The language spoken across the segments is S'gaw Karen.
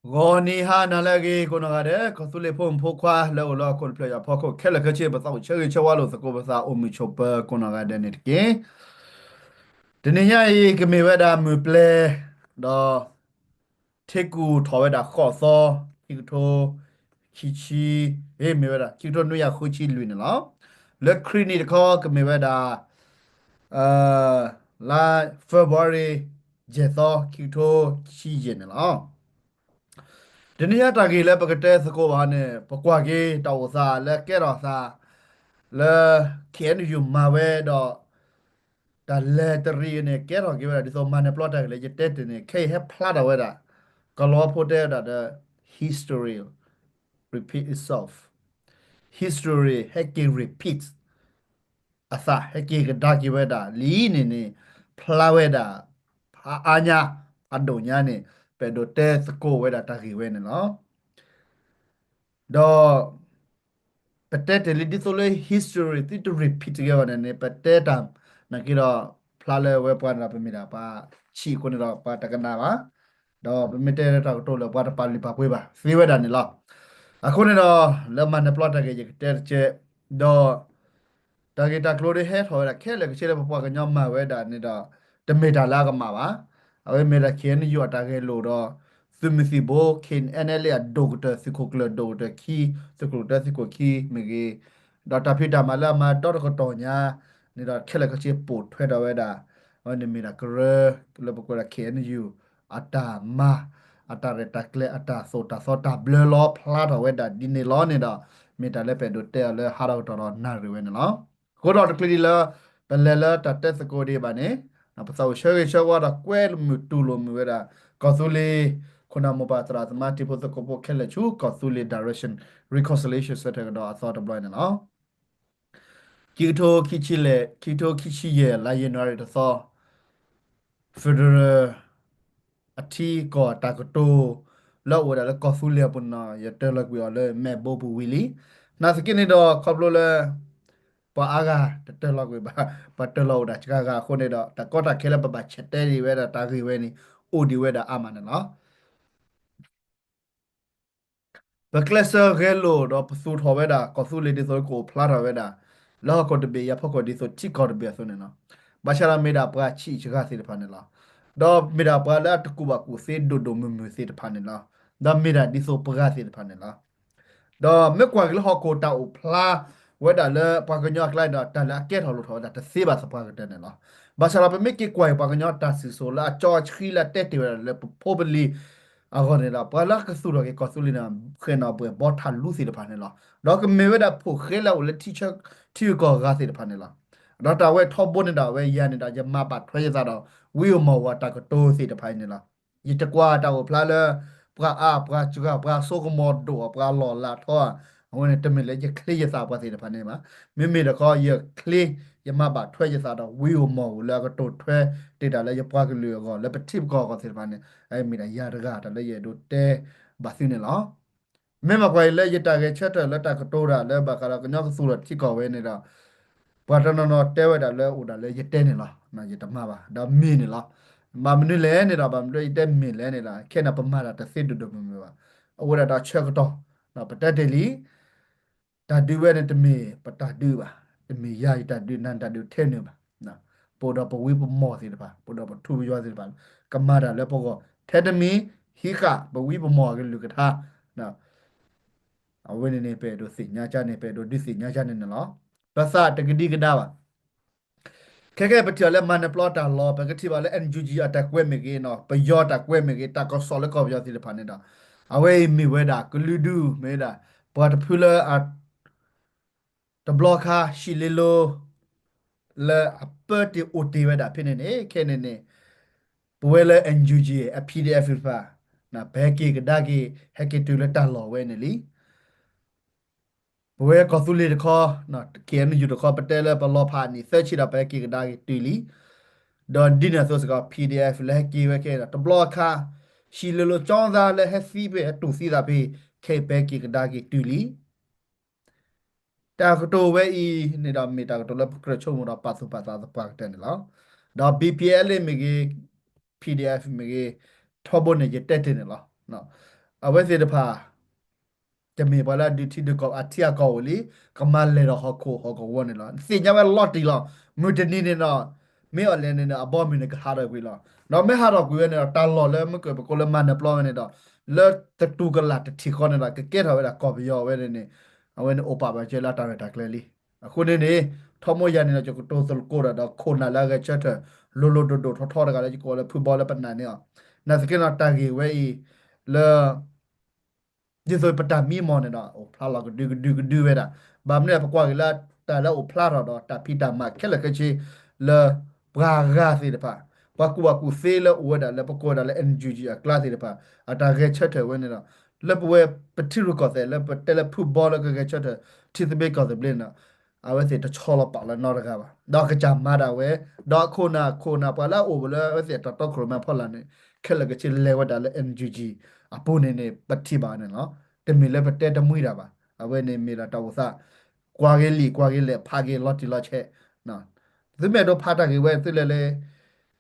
ဂီၤနံၤဟါနၤလၢအဂ့ၤ ကိးနီၢ်ဂၤဒဲး ကီၢ်သူလ့ၤဖိမုၣ်ဖိခွါလၢအအိၣ်လၢဟီၣ်ခိၣ်တဖျၢၣ်ညါအဖီခိၣ်ခဲလၢာ်ခဲဆ့ ပသးအိၣ်ဆၢဂ့ၤဆၢဝါလိာ်သကိးပသးအိၣ်မုာ်ဆိးပၢၤကိးနီၢ်ဂၤဒဲးန့ၣ်တက့ၢ်. တနံၤညါအံၤ ကမ့ၢ်ဝဲဒၣ်မုၢ်ပျဲၤ ဒီး ထ့ကူၣ်ထီၣ်ဝဲဒၣ်ဃိးသီ ခံကထိ ခံဆံ မ့ၢ်ဝဲဒၣ် ခံကထိနွံကယၤဃုဆံလွံၢ်န့ၣ်လီၤ. လၢခရံာ်နံၣ်တခီ ကမ့ၢ်ဝဲဒၣ် လါ February ယဲၢ်သီ ခံကထိခံဆံယဲၢ်န့ၣ်လီၤ. တနံၤညါတၢ်ဂ့ၢ်လၢပကတဲသကိးဘၣ်န့ၣ် ပကွၢ်က့ၤတၢ်အိၣ်သးလၢကဲထီၣ်သး လၢ ခ့ၣ်အဲၣ်ယူၣ် မၤဝဲဒီး တၢ်လဲၤတရံးန့ၣ် ကဲထီၣ်က့ၤဝဲဒၣ် ဒ်သိးမၤနၢၤပျီတၢ်ဂ့ၢ်လၢယတဲတ့ၢ်န့ၣ် ခဲအံၤဟဲဖျါထီၣ်ဝဲဒၣ် ကလီဖိတဲဝဲဒၣ်ဒီး history repeat itself, history ဟဲက့ၤ repeat အသး ဟဲက့ၤကဒါက့ၤဝဲဒၣ် လံန့ၣ်န့ၣ် ဖျါဝဲဒၣ် ဖးအါညါ ဖးဒိၣ်ညါန့ၣ် ပအဲၣ်ဒိးတဲသကိးဝဲဒၣ်တၢ်ဂ့ၢ်ဝဲန့ၣ်လီၤ. ဒီး ပတဲတ့ၢ်လံဒ်သိးလၢ history သုတ repeat တဂ့ၤဘၣ်န့ၣ်န့ၣ် ပတဲတၢ်နာ်က့ဒီး ဖျါလၢဝဲပှၤန့ၣ်ဒီး ပမ့ၢ်ဒၣ်ပှၤဆံးအဃိန့ၣ်ဒီး ပှၤတကနၣ်ဘၣ်, ဒီးပမ့ၢ်တဲတၢ်ကတိၤလၢပှၤတပာ်လုၢ်ပာ်ပှ့ၤဘၣ် သ့ဝဲဒၣ်န့ၣ်လီၤ. အဃိန့ၣ်ဒီး လၢမၤနၢၤပျီတၢ်ဂ့ၢ် ယကတဲတကဲး, ဒီး တၢ်ဂ့ၢ်တၢ်ကျိၤဒ်ဟဲထီၣ်ဝဲဒၣ် ခဲလၢာ်ခဲဆ့လၢပပှၤကညီမၤဝဲဒၣ်န့ၣ်ဒီး တမ့ၢ်တၢ်လၢအကမၣ်ဘၣ်. အဝဲမ့ၢ်ဒၣ် ခ့ၣ်အဲၣ်ယူၣ် အတၢ်ဂဲၤလိာ်ဒီး သုးမုၢ်သံၣ်ဘိ ခ့ၣ်အဲၣ်ယူၣ် အဒိၣ်ကတၢၢ် သုးခိၣ်ကျၢၢ်ဒိၣ်ကတၢၢ်ခံ သုးခိၣ်ကျၢၢ်သုးခိၣ်ခံမ့ၢ်ဂ့ၤ, ဒီးတၢ်ဖံးတၢ်မၤလၢအမၤဒီတကတီၢ်ညါန့ၣ်ဒီး ခဲလၢာ်ခဲဆ့ပိာ်ထွဲထီၣ်ဝဲဒၣ် အဝဲန့ၣ်မ့ၢ်ဒၣ်ကရၢ လၢပကွဲးဒၣ် ခ့ၣ်အဲၣ်ယူၣ် အတၢ်မၤ အတၢ်ရဲၣ်တၢ်ကျဲၤ အတၢ်သိၣ်တၢ်သီ တၢ်ဘျၢလီၤဖျါထီၣ်ဝဲဒၣ်ဒ်န့ၣ်လီၤန့ၣ်ဒီး မ့ၢ်တၢ်လၢပအဲၣ်ဒိးတဲအီၤလၢဟါထီၣ်ကတီၢ်ဒီးနၣ်ရံၣ်ဝဲန့ၣ်လီၤ. အဃိဒီးတချုးဒံးလၢ ပလဲၤလၢတၢ်တဲသကိးဒံးဘၣ်န့ၣ် ပသးအိၣ်ဆၢဂ့ၤဆၢဝါဒီးကွဲမုာ်တူၢ်လိာ်မုာ်ဝဲဒၣ် ကီၢ်သူလ့ၤ ခိၣ်နၢ်မိၢ်ပၢ်သရၣ်သမါတံၤဖိသကိးဖိခဲလၢာ်ဆူ ကီၢ်သူလ့ၤ Direction Reconciliation Center ကဒီးအသီတဘျီန့ၣ်လီၤ. ခံကထိခံဆံယဲၢ် ခံကထိခံဆံယဲၢ် လါယနူၤအါရံၤတသီ Federal အထံကီၢ်တၢ်ကတိၤ လၢအအိၣ်ဝဲဒၣ်လၢကီၢ်သူလ့ၤအပူၤန့ၣ် ယတၢၢ်လီၤကွံာ်အီၤလၢ မဲးဘိပူၤဝံၤလံ. နာ်သက့န့ၣ်ဒီး ခီဖျိလၢ ပှၤအါဂၤတတၢၢ်လီၤကွံာ်ဘၣ် ပှၤတၢၢ်လီၤအိၣ်ဒၣ်စှၤဂၤအဃိန့ၣ်ဒီး တၢ်ကီတၢ်ခဲလၢပဘၣ်ဆဲးတဲဒံးဝဲဒၣ်တၢ်ဂ့ၢ်ဝဲန့ၣ် အိၣ်ဒံးဝဲဒၣ်အါမးန့ၣ်လီၤ. ပကျဲးစၢးဂဲၤလိာ်ဒီးပသူၣ်ထီၣ်ဝဲဒၣ် ကီၢ်သူလ့ၤဒ်သိးကအိၣ်ဖျါထီၣ်ဝဲဒၣ် လၢဟီၣ်ခိၣ်တဘ့ၣ်အံၤအဖီခိၣ်ဒ်သိးထံကီၢ်တဘ့ၣ်အသိးန့ၣ်လီၤ. ဘၣ်ဆၣ်ဒီးမ့ၢ်ဒၣ်ပှၤဆံးစှၤသ့ၣ်တဖၣ်န့ၣ်လီၤ. ဒီးမ့ၢ်ဒၣ်ပှၤလၢအတကူၣ်ဘၣ်ကူၣ်သ့ဒိၣ်ဒိၣ်မုၢ်မုၢ်သ့ၣ်တဖၣ်န့ၣ်လီၤ. ဒီးမ့ၢ်ဒၣ်ဒ်သိးပှၤသ့ၣ်တဖၣ်န့ၣ်လီၤ. ဒီးမ့ၢ်ကွၢ်က့ၤလၢဟီၣ်ခိၣ်တၢ်အိၣ်ဖျါဝဲဒၣ်လၢပှၤကညီအကျါဒီး တၢ်လၢအကဲထီၣ်လိၣ်ထီၣ်ဝဲဒၣ်တသ့ဘၣ်သပှၢ်ကတၢၢ်န့ၣ်လီၤ. ဘၣ်ဆၣ်ဒီးပမ့ၢ်က့ၤကွၢ်က့ၤပှၤကညီတၢ်စံၣ်စိၤလၢအကၠီအဆှံလၢအတဲတ့ၢ်ဝဲဒၣ်လၢပဖိပလံၤ အဂီၢ်န့ၣ်ဒီး ပှၤလၢကသူၣ်ထီၣ်က့ၤကီၢ်သူလ့ၤန့ၣ် ဃဲၤနီၣ်ဘှဲၣ်ဘီထၣ်လူသ့ၣ်တဖၣ်န့ၣ်လီၤ. ဒီးကမ့ၢ်ဝဲဒၣ်ဖိၣ်ဃဲလၢအအိၣ်လၢထံဆၢထံဂုၤကီၢ်ဂၤသ့ၣ်တဖၣ်န့ၣ်လီၤ. ဒီးတၢ်ဝဲထီဘိန့ၣ်ဒီး အဝဲယၤန့ၣ်ဒီး ယမၤဘၣ်ထွဲယသးဒီး ဝံဧိၤမီၣ်ဧိၤအတၢ်ကတိၤသ့ၣ်တဖၣ်အံၤန့ၣ်လီၤ. ယတကွၢ်တၢ်အိၣ်ဖျါလၢ ပှၤအါပှၤစှၤ ပှၤစိကမီၤဒိၣ် ပှၤလီၢ်လၤထီဧါ, အဝဲန့ၣ် တမ့ၢ်လၢယချ့ယသးပှၤသ့ၣ်တဖၣ်န့ၣ်ဘၣ်. မ့မ့ၢ်တခီ ယချ့ ယမၤဘၣ်ထွဲယသးဒီး ဝံဧိၤမီၣ်ဧိၤလၢအကတိၤထွဲတ့ၢ်တၢ်လၢယပှၤကလုာ်အဂီၢ် လၢပထံပကီၢ်အဂီၢ်သ့ၣ်တဖၣ်န့ၣ် မ့ၢ်ဒၣ်ယၤတဂၤတၢ်လၢယအဲၣ်ဒိးတဲဘၣ်သုန့ၣ်လီၤ. မ့ၢ်မၤကွၢ်အံၤလၢယတၢ်ဂဲၤဆၢထၢၣ်လၢတၢ်ကတိၤတၢ်လၢဘၣ်ဃးဒီးကညီကသူၣ်ထီၣ်ထံကီၢ်ဝဲန့ၣ်ဒီး ပှၤတနီၤနီၤတဲဝဲဒၣ်လၢအိၣ်ဒၣ်လၢယတဲန့ၣ်လီၤ. ယတမၤဘၣ် ဒီးမ့ၢ်န့ၣ်လီၤ. ဘၣ်မနုၤလဲၣ်န့ၣ်ဒီး ဘၣ်မနုၤယတဲမ့ၢ်လဲၣ်န့ၣ်ဒီး ခဲန့ၣ်ပမၤတၢ်တသ့ဒိၣ်ဒိၣ်မုၢ်မုၢ်ဘၣ်. အဝဲဒၣ်တၢ်ဆၢကတီၢ် ပတဲတ့ၢ်လံ တၢ်ဒုးဝဲန့ၣ်တမ့ၢ်ပတၢ်ဒုးဘၣ်, တမ့ၢ်ယၤယတၢ်ဒုး နၤနတၢ်ဒုးထဲန့ၣ်ဘၣ်. ပအိၣ်ဒီးပဝံပမီၢ်သ့ၣ်တဖၣ် ပအိၣ်ဒီးပထူပယွၤသ့ၣ်တဖၣ် ကမၤတၢ်လၢပဂီၢ် ထဲတမံၤ ဟံးဃာ်ပဝံပမီၢ်အကလုၢ်ကထါ အဝဲန့ၣ်န့ၣ် ပအဲၣ်ဒိးသ့ၣ်ညါကါန့ၣ် ပအဲၣ်ဒိးဒုးသ့ၣ်ညါကါန့ၣ်န့ၣ်လီၤ. ပသးတကဒံကဒါဘၣ်. ခဲကဲပထံၣ်အီၤလၢမၤနၢၤပျီတၢ်လီၢ် ပကထံၣ်ဘၣ်လၢ NUG အတၢ်ကွဲးမ့ၢ်ဂ့ၤ ပယီၤတၢ်ကွဲးမ့ၢ်ဂ့ၤ တၢ်ကစီၣ်လၢကီၢ်ပယီၤသ့ၣ်တဖၣ်န့ၣ်ဒီး အဝဲအံၤမ့ၢ်ဝဲဒၣ်ကလုာ်ဒူၣ် မ့ၢ်ဝဲဒၣ် ပှၤတဖုလၢ တဘျီခါ ဟံၣ်လ့လိ လၢအပၢတ့ၢ်အိၣ်တ့ၢ်ဝဲဒၣ်ဖဲန့ၣ်န့ၣ် ခဲန့ၣ်န့ၣ် ပဝဲလၢ NUG အ PDF တဖၣ် ပဟဲက့ၤကဒါက့ၤ ဟဲက့ၤတုၤလၢတၢ်လီၢ်ဝဲန့ၣ်လံ. ပဝဲကီၢ်သူလ့ၤတခီ KNU တခီ ပတဲလၢပလီၤဖးအနံၣ်သၢဆံဒီး ပဟဲက့ၤကဒါက့ၤတုၤလံ. ဒီးဒ်န့ၣ်အသိးစ့ၢ်ကီး PDF လၢဟဲက့ၤဝဲခဲအံၤဒီး တဘျီခါ ဟံၣ်လ့လိ ကၠီသးလၢဟဲသံဖဲ ဟဲတူၢ်သံသးဖဲ ခဲအံၤပဟဲက့ၤကဒါက့ၤတုၤလံ. တၢ်ကတိၤဝဲအံၤန့ၣ်ဒီး မ့ၢ်တၢ်ကတိၤလၢပကြၢးဆိကမိၣ်ဒီးပာ်သူၣ်ပာ်သးသပှၢ်ကတၢၢ်န့ၣ်လီၤ. ဒီး BPLA မ့ၢ်ဂ့ၤ PDF မ့ၢ်ဂ့ၤ ထီဘိန့ၣ် ယတဲတ့ၢ်န့ၣ်လီၤ. အဝဲသ့ၣ်တဖၣ် တမ့ၢ်ပှၤလၢအဒုးထံဒုးကီၢ် အထံအကီၢ်အိၣ်လံ, ကမၤလဲၢ်ထီၣ်ဟီၣ်ခိၣ်ဟီၣ်ကဝီၤန့ၣ်လီၤ. သ့ၣ်ညါဝဲလီၤတံၢ်လီၤ. မုၢ်တနံၤန့ၣ်ဒီး မ့ၢ်အီၤလဲၣ်န့ၣ်န့ၣ် အဘီအမုၢ်န့ၣ်ကဟးထီၣ်ကွံာ်လီၤ. ဒီးမ့ၢ်ဟးထီၣ်ကွံာ်ဝဲန့ၣ်ဒီး တၢ်လီၢ်လၢမုၢ်ကၢၢ်ပကိးလၢမၤနၢၤပျီဝဲန့ၣ်ဒီး လၢသတူၢ်ကလာ်တထံၣ်ဃီန့ၣ်ဒီး ကကဲထီၣ်ဝဲဒၣ်ကီၢ်ပယီၤဝဲန့ၣ်န့ၣ် အဝဲန့ၣ်အိၣ်ပာ်ပာ်စၢၤလၢအတၢ်ရဲၣ်တၢ်ကျဲၤလံ. အဃိန့ၣ်န့ၣ် ထီဘိယၤန့ၣ်ဒီး ယကတိၤသကိးဒီး ဒီးခိၣ်နၢ်လၢအဂဲၤဆၢထၢၣ် လိၤလိၤဒိၣ်ဒိၣ်ထီထီတဂၤလၢယကိးလၢဖုဘီလၢပနၢ်န့ၣ်အီၤ, နာ်သက့န့ၣ် တၢ်ဂ့ၢ်ဝဲအံၤ လၢ ဒ်သိးပတၢ်မံမီၢ်န့ၣ်ဒီး အိၣ်ဖျါလီၤကဒုကဒုကဒုဝဲဒၣ်. ဘၣ်မနုၤလဲၣ် ပကွၢ်က့ၤလၢတၢ်လၢအိၣ်ဖျါထီၣ်ဒီး တၢ်ဖံးတၢ်မၤခဲလၢာ်ခဲဆ့ လၢပှၤဂၤသ့ၣ်တဖၣ်, ပှၤကူၣ်ဘၣ်ကူၣ်သ့လၢအိၣ်ဝဲဒၣ်လၢပကိးဝဲဒၣ်လၢ NUG အကျါသ့ၣ်တဖၣ် အတၢ်ဂဲၤဆၢထၢၣ်ဝဲန့ၣ်ဒီး လၢပဝဲပထံရူၢ်ကီၢ်သဲးလၢပတဲလၢဖုဘီလၢကဂဲၤဆၢထၢၣ် ထံသဘျ့ကီၢ်သဘျ့န့ၣ်ဒီး အဝဲသ့ၣ်တဆီလီၤပာ်လၢနီတဂၤဘၣ်. ဒီးအကစၢ်မၤဒၣ်ဝဲ, ဒီးအခိၣ်နၢ်ခိၣ်နၢ်ပှၤလၢအအိၣ်လၢအဝဲသ့ၣ်အတၢ်တီခိၣ်ရိၣ်မဲအဖီလာ်န့ၣ် ခဲလၢာ်ခဲဆ့လဲၤဝဲဒၣ်လၢ NUG အပူၤန့ၣ်န့ၣ် ပထံၣ်ဘၣ်န့ၣ်လီၤ. တမ့ၢ်လၢပတဲတမှံဒၣ်ဘၣ်. အဝဲန့ၣ်မ့ၢ်ဒၣ်တၢ်အိၣ်သး ကွၢ်က့ၤလံာ်ကွၢ်က့ၤလဲၢ်ဖးက့ၤလီၤတံၢ်လီၤဆဲး သုမ့ၢ်အဲၣ်ဒိးဖးတၢ်ဂ့ၢ်ဝဲသုလဲၤလၢ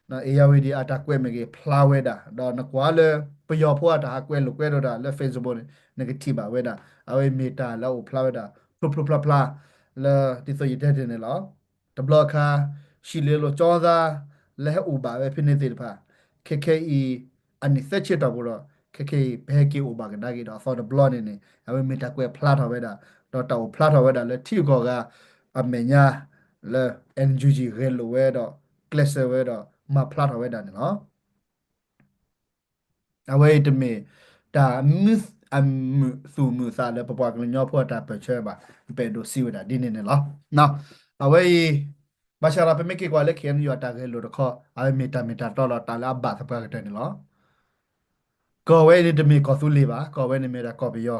အ့ၣ်ယၣ်ဝံၤဒံး အတၢ်ကွဲးမ့ၢ်ဂ့ၤဖျါဝဲဒၣ် ဒီးနကွၢ်လၢ ပယီၤဖိအတၢ်ဟးကွဲးလိာ်ကွဲးဒိၣ်တၢ်လၢ Facebook န့ၣ် နကထံၣ်ဘၣ်ဝဲဒၣ် အဝဲမ့ၢ်တၢ်လၢအအိၣ်ဖျါဝဲဒၣ် ဖျိဖျိဖျါဖျါ လၢဒ်သိးယတဲတ့ၢ်န့ၣ်လီၤ. တဘျီအခါ ရှံၣ်လ့လိာ်ကၠီသး လၢဟဲအိၣ်ဘၣ်ဝဲဖဲန့ၣ်သ့ၣ်တဖၣ် ခဲခဲအံၤ အနံၣ်သၢဆံတီၢ်ပူၤဒီး ခဲခဲအံၤ ပဟဲက့ၤအိၣ်ဘၣ်ကဒါက့ၤဒီးအသီတဘျီန့ၣ်န့ၣ် အဝဲမ့ၢ်တၢ်ကွဲးဖျါထီၣ်ဝဲဒၣ် ဒီးတၢ်အိၣ်ဖျါထီၣ်ဝဲဒၣ်လၢထံဂုၤကီၢ်ဂၤအမဲာ်ညါ လၢ NUG ဂဲၤလိာ်ဝဲဒီး ကျဲးစၢးဝဲဒီး မၤဖျါထီၣ်ဝဲဒၣ်န့ၣ်လီၤ. အဝဲအံၤတမ့ၢ်တၢ်မုာ်သူၣ်မုာ်သးလၢပပှၤကညီဖိအတၢ်ပၢၢ်ဆၢဘၣ်. ပအဲၣ်ဒိးစံးဝဲဒၣ်ဒ်န့ၣ်န့ၣ်လီၤ. အဝဲအံၤ ဘၣ်ဆၣ်ဒီးပမ့ၢ်က့ၤကွၢ်လၢ KNU အတၢ်ဂဲၤလိာ်တခီ အဝဲမ့ၢ်တၢ်မ့ၢ်တၢ်တီလီၤ တၢ်လၢအဘၣ်သပှၢ်ကတၢၢ်န့ၣ်လီၤ. ကီၢ်ဝဲအံၤန့ၣ်တမ့ၢ်ကီၢ်သူလ့ၤဘၣ်, ကီၢ်ဝဲန့ၣ်မ့ၢ်ဝဲဒၣ်ကီၢ်ပယီၤ,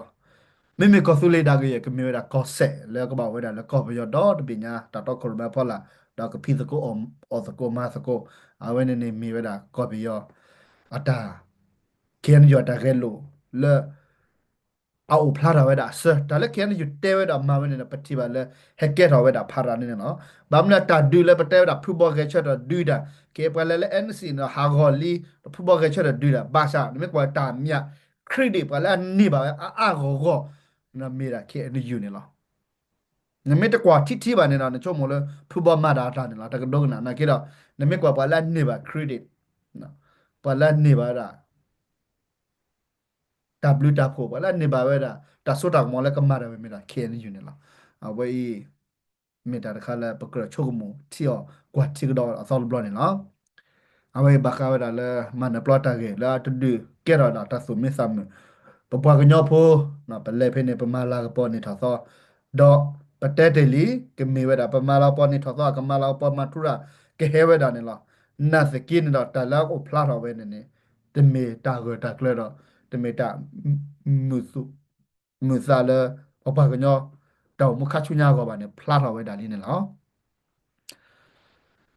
မ့မ့ၢ်ကီၢ်သူလ့ၤဒၣ်ကယဲၢ် ကမ့ၢ်ဝဲဒၣ်ကီၢ်စဲၣ်လၢကဘၣ်အိၣ်ဝဲဒၣ်လၢကီၢ်ပယီၤဒီတဘ့ၣ်ညါ တၢ်တီခိၣ်ရိၣ်မဲအဖီလာ်, ဒီးကဖံးသကိးအီၣ်သကိးမၤသကိး, အဝဲန့ၣ်န့ၣ်မ့ၢ်ဝဲဒၣ်ကီၢ်ပယီၤ အတၢ် KNU အတၢ်ဂဲၤလိာ်လၢ အအိၣ်ဖျါထီၣ်ဝဲဒၣ်အဆၢ, တၢ်လၢ KNU တဲဝဲဒၣ်မၤဝဲန့ၣ်ဒီး ပထံၣ်ဘၣ်လၢ ဟဲကဲထီၣ်ဝဲဒၣ်ဖးရၤန့ၣ်န့ၣ်လီၤ. ဘၣ်မနုၤတၢ်ဒုးလၢပတဲဝဲဒၣ်ဖုဘီဂဲၤဆၢထၢၣ်ဒုးတၢ်, ကဲပှၤလဲၤလၢ NC န့ၣ်ဒီးဟးဂီၤလံ, ဒီးဖုဘီဂဲၤဆၢထၢၣ်ဒုးတၢ်, ဘၣ်ဆၣ် နမ့ၢ်ကွၢ်တၢ်မ့ၢ် credit ပှၤလၢအန့ၢ်ဘၣ်ဝဲအါအါဂီၢ်ဂီၢ် မ့ၢ်ဒၣ် KNU န့ၣ်လီၤ. နမ့ၢ်တကွၢ်ထံထံဘၣ်န့ၣ်ဒီး နဆိကမိၣ်လၢ ဖုဘီမၤတၢ်အတၢ်န့ၣ်လီၤ. တကဒိကနၣ် နာ်က့ဒီး နမ့ၢ်ကွၢ်ပှၤလၢအန့ၢ်ဘၣ် credit, ပှၤလၢအန့ၢ်ဘၣ်ဝဲဒၣ် တၢ်ဘျုးတၢ်ဖှိၣ် ပှၤလၢအန့ၢ်ဘၣ်ဝဲဒၣ် တၢ်စိတၢ်ကမီၤလၢကမၤတၢ်ဝဲမ့ၢ်ဒၣ် KNU န့ၣ်လီၤ. အဝဲအံၤ မ့ၢ်တၢ်တခါလၢပကြၢးဆိကမိၣ်ထံအီၤ ကွၢ်ထံကဒီးအသီတဘျီန့ၣ်လီၤ. အဝဲအံၤဘၣ်ဃးဝဲဒၣ်လၢ မၤနၢၤပျီတၢ်ဂ့ၢ်လၢအတဒုးကဲထီၣ်ဒၣ်တၢ်သူၣ်မံသးမုာ်, ပပှၤကညီဖိ ပလဲၤဖဲန့ၣ် ပမၤလၤကပီၤနံၣ်ထီၣ်သီ, ဒီးပတဲတ့ၢ်လံ ကမ့ၢ်ဝဲဒၣ် ပမၤလၤကပီၤနံၣ်ထီၣ်သီ ကမၤလၤကပီၤမၤထူရၣ် ကဟဲဝဲဒၣ်န့ၣ်လီၤ. နာ်သက့န့ၣ်ဒီး တၢ်လၢအအိၣ်ဖျါထီၣ်ဝဲန့ၣ်န့ၣ် တမ့ၢ်တၢ်ဂၢၢ်တၢ်ကျၢၤဒီး တမ့ၢ်တၢ် မုာ်သးလၢ ပပှၤကညီ တၢ်အိၣ်မူခါဆူညါအဂီၢ်ဘၣ်န့ၣ် ဖျါထီၣ်ဝဲဒၣ်လံန့ၣ်လီၤ.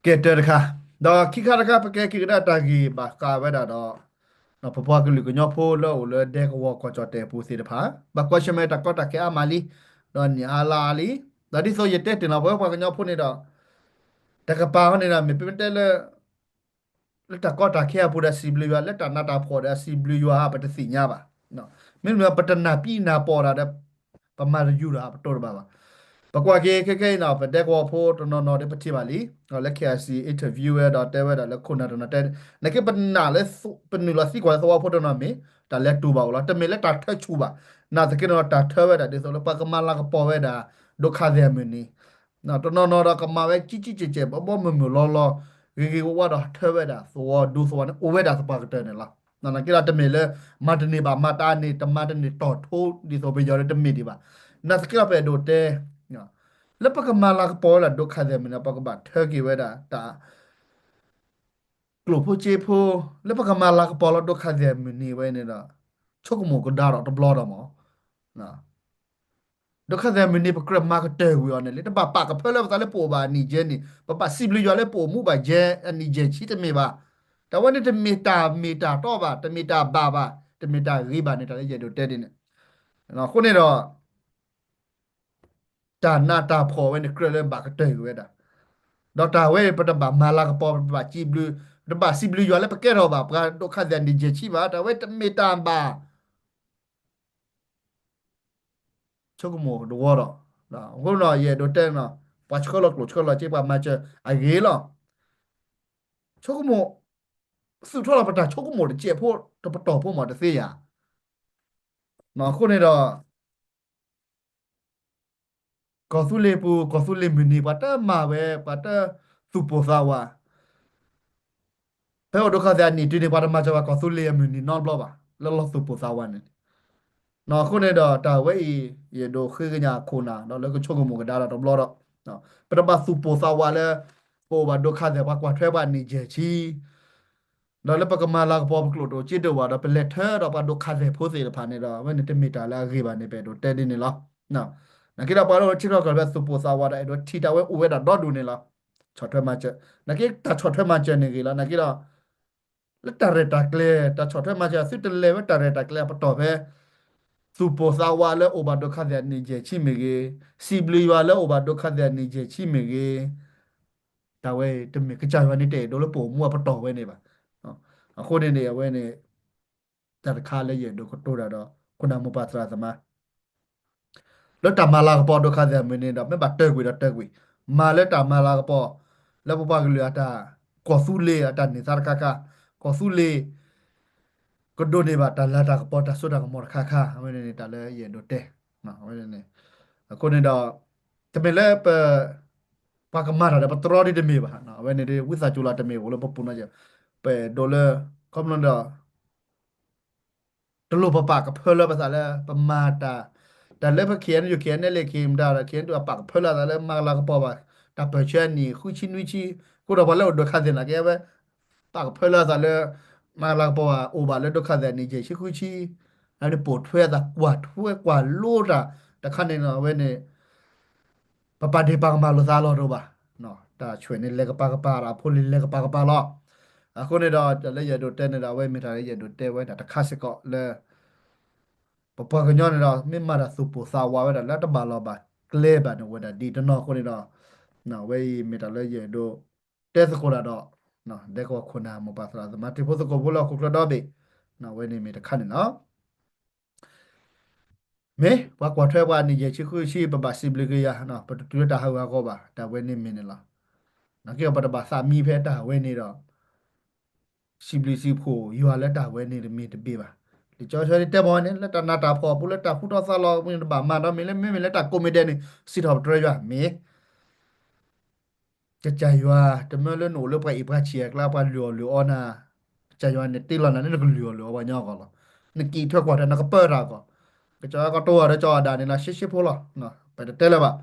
ကဲတၢတခါ, ဒီးခံခါတခါ ပကဲက့ၤကဒါတၢ်ဂ့ၢ်ဘၣ်ဃးဝဲဒၣ်ဒီး ပပှၤကလုာ်ကညီဖိလၢအိၣ်လၢဒဲကဝီၤကီၢ်ကၠီၣ်တဲၣ်အပူၤသ့ၣ်တဖၣ် ဘၣ်ကွၢ်ဆၢၣ်မဲာ်တၢ်ကီတၢ်ခဲအါမးလံ, ဒီးနံၣ်အါလါအါလံ, ဒီးဒ်သိးယတဲတ့ၢ်လီၤ ပဝဲပှၤကညီဖိန့ၣ်ဒီး တကပၤဃီန့ၣ်ဒီး မ့ၢ်ပမ့ၢ်တဲလၢ လၢတၢ်ကီတၢ်ခဲအပူၤဒီးစံးဘျုးယွၤ, လၢတၢ်နးတၢ်ဖှီၣ်ဒီးစံးဘျုးယွၤဧါ ပတသ့ၣ်ညါဘၣ်. မ့မ့ၢ်ပတနၢ်ပံနၢ်ပီၢ်တၢ်ဒီး ပမၤတယူၤဒီးပတိၢ်တဘၣ်ဘၣ်. ပကွၢ်က့ၤခဲခဲအံၤန့ၣ် ပဒဲကဝီၤဖိတနီၤနီၤဒီးပထံၣ်ဘၣ်လံ, လၢ KIC interview ဝဲဒီးတဲဝဲဒၣ်လၢခိၣ်နၢ်တနီၤတဲ, နာ်က့ပနာ်လၢ ပနုာ်လီၤသံကွၢ်လၢသဝီဖိတနီၤမ့ၢ် တၢ်လဲၤတူၢ်ဘၣ်အိၣ်လီၤ, တမ့ၢ်လၢတၢ်ထၢဆူၣ်ဘၣ်. နာ်သက့န့ၣ်ဒီး တၢ်ထၢဝဲဒၣ်ဒ်သိးလၢပှၤကမၤလၤကပီၤဝဲဒၣ် ဒုက္ခသည်အမုၢ်နံၤ တနီၤနီၤဒီးကမၤဝဲကံကံကဲးကဲး ဘီဘီမုၢ်မုၢ်လီၤလီၤ ဂ့ၤဂ့ၤဝါဝါဒီးထၢဝဲဒၣ်သဝီဒူသဝီန့ၣ် အိၣ်ဝဲဒၣ်သပှၢ်ကတၢၢ်န့ၣ်လီၤ. နာ်က့ဒီးတမ့ၢ်လၢ မၤတန့ၢ်ဘၣ်မၤတန့ၢ် တမၤတန့ၢ်တီၢ်ထိဒ်သိးပယီၤဒီးတမ့ၢ်ဒံးဘၣ်. နာ်သက့ဒီးပအဲၣ်ဒိးတဲ လၢပကမၤလၤကပီၤဝဲဒၣ်ဒုက္ခသည်အမုၢ်နံၤ ပကဘၣ်ထၢက့ၤဝဲဒၣ်တၢ် ကျိၣ်ဖိစ့ဖိ လၢပကမၤလၤကပီၤလီၤဒုက္ခသည်အမုၢ်နံၤဝဲန့ၣ်ဒီး ဆိကမိၣ်ကဒါဒီးတဘျီဒီးမး ဒုက္ခသည်အမုၢ်နံၤ ပကြၢးမၤကတၢၢ်ကွံာ်အီၤန့ၣ်လံ, တဘၣ်ပာ်ကဖၢလၢပသးလၢပအိၣ်ဘၣ်အနံၣ်ယဲၢ်နံၣ်, ပဘၣ်စံးဘျုးယွၤလၢပအိၣ်မူဘၣ်ယဲၢ်အနံၣ်ယဲၢ်ဆံတမ့ၢ်ဘၣ်. တၢ်ဝဲန့ၣ်တမ့ၢ်တၢ်မ့ၢ်တၢ်တီဘၣ်, တမ့ၢ်တၢ်ဘၣ်ဘၣ်, တမ့ၢ်တၢ်ဂ့ၤဘၣ်န့ၣ် တၢ်လၢယအဲၣ်ဒိးတဲဒ်န့ၣ်. အဃိန့ၣ်ဒီး တၢ်နးတၢ်ဖှီၣ်ဝဲန့ၣ် ကြၢးလၢဘၣ်ကတၢၢ်ကွံာ်ဝဲဒၣ်, ဒီးတၢ်ဝဲပတဘၣ်မၤလၤကပီၤ, ပတဘၣ်စံးဘျုး, ပတဘၣ်စံးဘျုးယွၤလၢပကဲထီၣ်ဘၣ်ပှၤဒုက္ခသည်အနံၣ်ယဲၢ်ဆံဘၣ်. တၢ်ဝဲတမ့ၢ်တၢ်ဘၣ် ဆိကမိၣ်တဝီဒီး, အဃိဒီး ယအဲၣ်ဒိးတဲနီၤ, ပှၤဆှၢလီၤကျိာ်ဆှၢလီၤစ့ ပှၤမၤစၢၤအဂ့ၤလီၤ. ဆိကမိၣ် သုးထီၣ်လီၤပတၢ်ဆိကမိၣ်တစဲးဖိ တပတီၢ်ဖိမးတသ့ယၤ. အဃိန့ၣ်ဒီး ကီၢ်သူလ့ၤပူၤ ကီၢ်သူလ့ၤမုၢ်နံၤ ပှၤတမၤဝဲ ပှၤတသူၣ်ပိၢ်သးဝး, ဖဲအိၣ်ဒိၣ်ခါသ့ၣ်အနံၣ်တုၤန့ၣ် ပှၤတမၤစၢၤဘၣ်ကီၢ်သူလ့ၤအမုၢ်နံၤနီတဘျီဘၣ် လၢလီၢ်သူၣ်ပိၢ်သးဝးန့ၣ်. အဃိန့ၣ်ဒီး တၢ်ဝဲအံၤ ယအဲၣ်ဒိးဃ့ကညးခိၣ်နၢ် ဒီးလၢကဆိကမိၣ်ကဒါဒီးတဘျီဒီး ပတဘၣ်သူၣ်ပိၢ်သးဝးလၢ ပအိၣ်ဘၣ်ဒိၣ်ခါသ့ၣ် ပှၤကွၢ်ထွဲပှၤနံၣ်ယဲၢ်ဆံ ဒီးလၢပကမၤလၤကပီၤပကျိာ်ဒိၣ်စ့ဒိၣ်ဝဲဒီး ပလဲၤထၢဒီးပှၤဒိၣ်ခါသ့ၣ်ဖိသ့ၣ်တဖၣ်န့ၣ်ဒီး အဝဲန့ၣ်တမ့ၢ်တၢ်လၢအဂ့ၤဘၣ်န့ၣ် ပအဲၣ်ဒိးတဲဒ်န့ၣ်လီၤ. နာ်က့ဒီးပှၤလၢထံရူၢ်ကီၢ်သဲးသူၣ်ပိၢ်သးဝးဒီး အဲၣ်ဒိးထံၣ်တၢ်ဝဲအိၣ်ဝဲဒၣ်ဒီဒူၣ်န့ၣ်လီၤ. ဆီၣ်ထွဲမၤစၢၤ, နာ်က့တၢ်ဆီၣ်ထွဲမၤစၢၤန့ၣ်ဂ့ၤလီၤ. နာ်က့ဒီး လၢတၢ်ရဲၣ်တၢ်ကျဲၤ တၢ်ဆီၣ်ထွဲမၤစၢၤ သုတလဲၤဝဲတၢ်ရဲၣ်တၢ်ကျဲၤအပတီၢ်ဖဲ သူၣ်ပိၢ်သးဝးလၢအိၣ်ဘၣ်ဒိၣ်ခါသ့ၣ်အနံၣ်ယဲၢ်ဆံမ့ၢ်ဂ့ၤ, စံးဘျုးယွၤလၢအိၣ်ဘၣ်ဒိၣ်ခါသ့ၣ်အနံၣ်ယဲၢ်ဆံမ့ၢ်ဂ့ၤ, တၢ်ဝဲတမ့ၢ်ကစၢ်ယွၤန့ၣ်တအဲၣ်ဒိးလၢပအိၣ်မူအပတီၢ်ဝဲန့ၣ်ဘၣ်. အဃိန့ၣ်န့ၣ် အဝဲန့ၣ် တၢ်တခါလၢယအဲၣ်ဒိးကတိၤတၢ်ဒီး ခိၣ်နၢ်မိၢ်ပၢ်သရၣ်သမါ လၢတၢ်မၤလၤကပီၤဒိၣ်ခါသ့ၣ်အမုၢ်နံၤဒီး မ့ၢ်ဘၣ်တၢၢ်ကွံာ်ဒီးတၢၢ်ကွံာ်, မၤလၢတၢ်မၤလၤကပီၤ လၢပပှၤကလုာ်အတၢ် ကီၢ်သူလ့ၤအတၢ်န့ၢ်သါတခါခါ, ကီၢ်သူလ့ၤ ကဒိးန့ၢ်ဘၣ်တၢ်လၤတၢ်ကပီၤတၢ်စိတၢ်ကမီၤတခါခါ, အဝဲန့ၣ်န့ၣ်တၢ်လၢယအဲၣ်ဒိးတဲ, အဝဲန့ၣ်န့ၣ် အဃိန့ၣ်ဒီး တမ့ၢ်လၢပ ပှၤကမၤတၢ်ဒီးပတြီဒ်တမ့ၢ်ဘၣ်, အဝဲန့ၣ်ဒ်ဝံသးစူၤလီၤတမ့ၢ်အိၣ်လၢပပူၤနီၤ, ပအဲၣ်ဒိးလၢ ခီဖျိဒီး တလိၣ်ပပာ်ကဖၢလၢပသးလၢ ပမၤတၢ်, တၢ်လၢပ K N U K N L A K မတၤဒီး K N U အပာ်ကဖၢလၢအသးလၢမၤလၤကပီၤဘၣ်, တၢ်ပၢၢ်ဆၢအနံၣ်ဃုဆံနွံဆံ, အဃိဒီးပှၤလၢအိၣ်ဒိၣ်ခါသ့ၣ်နာ်က့ဝဲ ပာ်ကဖၢလၢအသးလၢ မၤလၤကပီၤဘၣ် အိၣ်ဘၣ်လၢဒိၣ်ခါသ့ၣ်အနံၣ်ယဲၢ်ဆံဃုဆံ, အန့ၣ်ပိာ်ထွဲအသး ကွၢ်ထွဲကွၢ်လိတၢ် တခါန့ၣ်နီၤ အဝဲန့ၣ် ပပာ်ဒ့ၣ်ပာ်ကမၣ်လိာ်သးလီၤတအိၣ်ဘၣ်, တၢ်ဆွဲးန့ၣ်လဲၤကပၤကပၤဒီး အဖိလံၤလဲၤကပၤကပၤလီၤ. အဃိန့ၣ်ဒီး တၢ်လၢယအဲၣ်ဒိးတဲန့ၣ်ဒီး အဝဲမ့ၢ်တၢ်လၢယအဲၣ်ဒိးတဲဝဲဒၣ်တခါစ့ၢ်ကီးလၢ ပပှၤကညီန့ၣ်ဒီး မ့ၢ်မၤတၢ်သူၣ်ပိၢ်သးဝးဝဲဒၣ်လၢတဘၣ်လီၢ်ဘၣ်ကျဲဘၣ်န့ၣ် အိၣ်ဝဲဒၣ်ဒ်တနီၤအဃိန့ၣ်ဒီး အဝဲအံၤမ့ၢ်တၢ်လၢယအဲၣ်ဒိးတဲသကိးတၢ်ဒီး ဒဲကဝီၤခိၣ်နၢ်မိၢ်ပၢ်သရၣ်သမါတံၤဖိသကိးဖိလၢဟီၣ်ခိၣ်ချၢဒီဘ့ၣ်, အဝဲန့ၣ်မ့ၢ်တခါန့ၣ်လီၤ. မ့ၢ်ပှၤကွၢ်ထွဲပှၤအနံၣ်ယဲၢ်ဆံဃုဆံ ပဘၣ်စံးဘျုးက့ၤယွၤ, ပတတုၤလၢတၢ်ဟးဂူာ်ဟးဂီၤဘၣ်, တၢ်ဝဲန့ၣ်မ့ၢ်န့ၣ်လီၤ. နာ်က့ဒီးပတဘၣ်သးမံဖဲတၢ်ဝဲန့ၣ်ဒီး စံးဘျုးစံးဖှိၣ်ယွၤလၢတၢ်ဝဲန့ၣ်တမ့ၢ်တဘ့ၣ်ဘၣ်. လံာ်စီဆှံန့ၣ်တဲမ့ၢ်န့ၣ် လၢတၢ်နးတၢ်ဖှီၣ်အပူၤ လၢတၢ်ဃူထီၣ်သးလီၤအပူၤန့ၣ် တဘၣ်မၤဒီးမ့ၢ်လၢ မ့မ့ၢ်လၢတၢ်ကိးမံၤဒဲးန့ၣ် စံးထီၣ်ပတြၢၤယွၤမ့ၢ် ကစၢ်ယွၤ တမၢလၢနအိၣ်လၢပှၤအ့ၣ်ပှၤဆံးအကျါ ပှၤလုၢ်အီၣ်လုၢ်အီနၤ, ကစၢ်ယွၤန့ၣ်တ့လီၤနၤလၢနကလုၢ်အီၣ်လုၢ်အီပှၤကညီအဂီၢ်လီၤ. နကံၣ်ထွဲကွၢ်ထွဲ နကပၢတၢ်အဂီၢ်, ကစၢ်ယွၤကတိၤတၢ်ဒီးကီၢ်အဒၣ်န့ၣ်လီၤ ရှဲရှဲဖိလီၤ. ပတတဲလၢၤဘၣ်.